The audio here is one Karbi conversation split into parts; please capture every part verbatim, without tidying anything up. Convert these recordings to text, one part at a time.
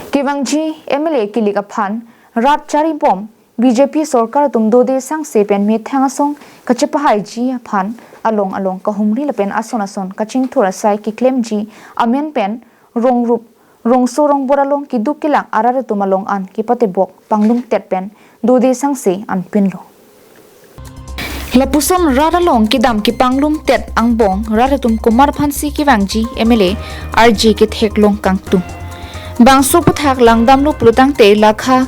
Kevangji M L A kilik aphan rat charibom B J P sorkar atum dode sangse pen methang asong kachepahaiji aphan along along kahumri lapen ason ason kachingthur asai keklemji amen pen rongrup rongso rongbor along keduk kelang arat atum along an kepatebok panglumtet pen dode sangse anpinlo. Lapuson rat along kedam kepanglumtet angbong rat atum komat aphansi kevangji M L A R J ketheklong kangtung. Bangso aphuthak langdamlo pulotangte lakha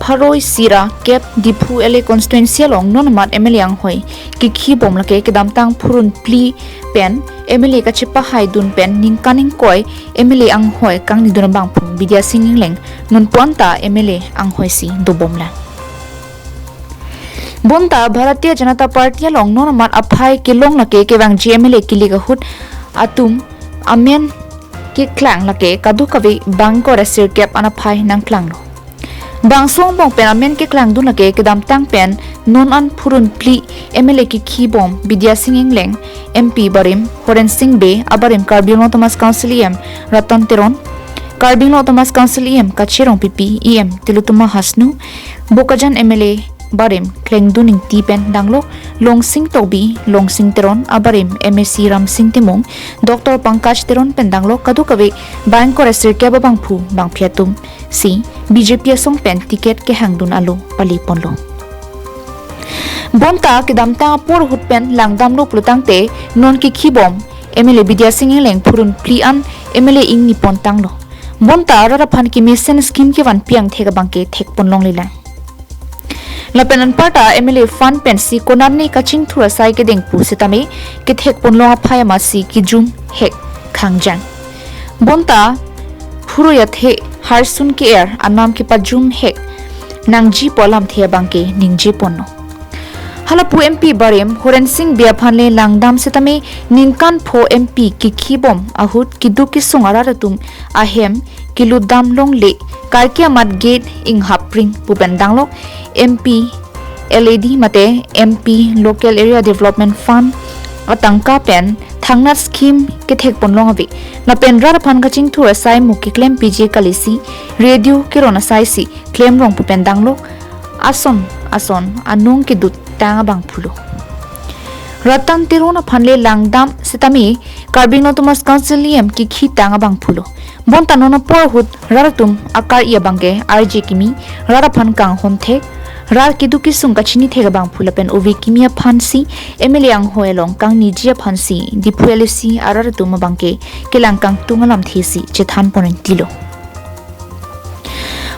pharo isi ra kep Diphu L A constituency along non amat M L A anghoi kekhibom lake kedamtang phurun phli pen M L A kachepahaidun pen ningkan ingkoi M L A anghoi kangnidun abangphu Bidya Sing Engleng nonpu anta M L A anghoisi dobomlang. Bonta Bharatiya Janata Party along non amat aphai kelong lake kevangji M L A kilik ahut atum amen keklang lake kadokave bangkor asirkep an aphai nangklanglo. Bangso angbong pen amen keklangdun lake kedamtang pen non an phurun phli M L A kekhibom Bidya Sing Engleng, M P barim Horen Sing Bey, abarim Karbi Anglong Autonomous Council E M Ratan Teron, Karbi Anglong Autonomous Council E M Kache Rongpipi, E M Tilottama Hasnu, Bokajan M L A barim Klengdun Ingti pen danglok Longsing Tokbi, Longsing Teron, abarim M A C Ramsing Timung, Doctor Pankaj Teron pen danglok kadokave bangkor asirkep abangphu bangphi atum si B J P asong pen ticket kehangdun alo paleponlo. Bonta kedamtang apor ahut pen langdamlo pulotangte non kekhibom M L A Bidya Sing Engleng phurun phli an M L A ingnipontanglo. Bonta rat aphan kemesen scheme kevanpi angthek abangke thekponlonglelang. Lapen anparta M L A fund pensi konatne kachingthur asai kedeng pu setame kethekponlong aphai amatsi kejum hek khangjang. Bonta phuruyathe harsun ke-er anam kepajum hek nangji pu alamthe abangke ningjeponlo. Halapu M P barim Horen Sing Bey aphan le langdam setame ningkan pho M P kekhibom ahut keduk kesung arat atum ahem kelutdam longle karki amat gate inghapring pu pen danglok M P L A D mate M P Local Area Development Fund atangka pen thangnat scheme kethekponlong ave. Lapen rat aphan kachingthur asai mo keklem piji kalisi radio keron asaisi klemrong pu pen danglok ason ason anung kedut tang abangphulo. Ratan Teron aphan le langdam setame Karbi Anglong Autonomous Council E M kekhi tang abangphulo. Bonta non apor ahut rat atum akar-i abangke R J kimi, rat aphan kanghon thek, rat keduk kesung kachini thek abangphu lapen ove kimi aphansi M L A anghoi along kangniji aphansi Diphu L A C arat atum abangke kelang kangtung alamthesi chethanpon intilo.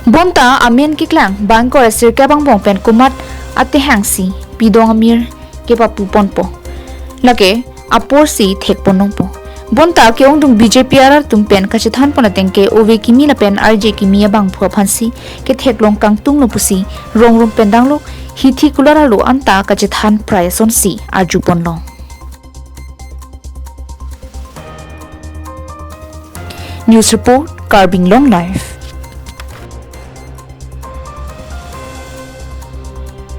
Bonta amen keklang bangkor asirkep angbong pen komat atehangsi pidong amir kepapuponpo, lake aporsi thekponlongpo. Bonta ke-ongdung B J P arat atum pen kachethanpon atengke ove kimi lapen R J kimi abangphu aphansi ketheklong kangtunglo pusi rongrum pen danglok hithi kular alo anta kachethan prai asonsi arjuponlong. News report, Karbi Anglong Live.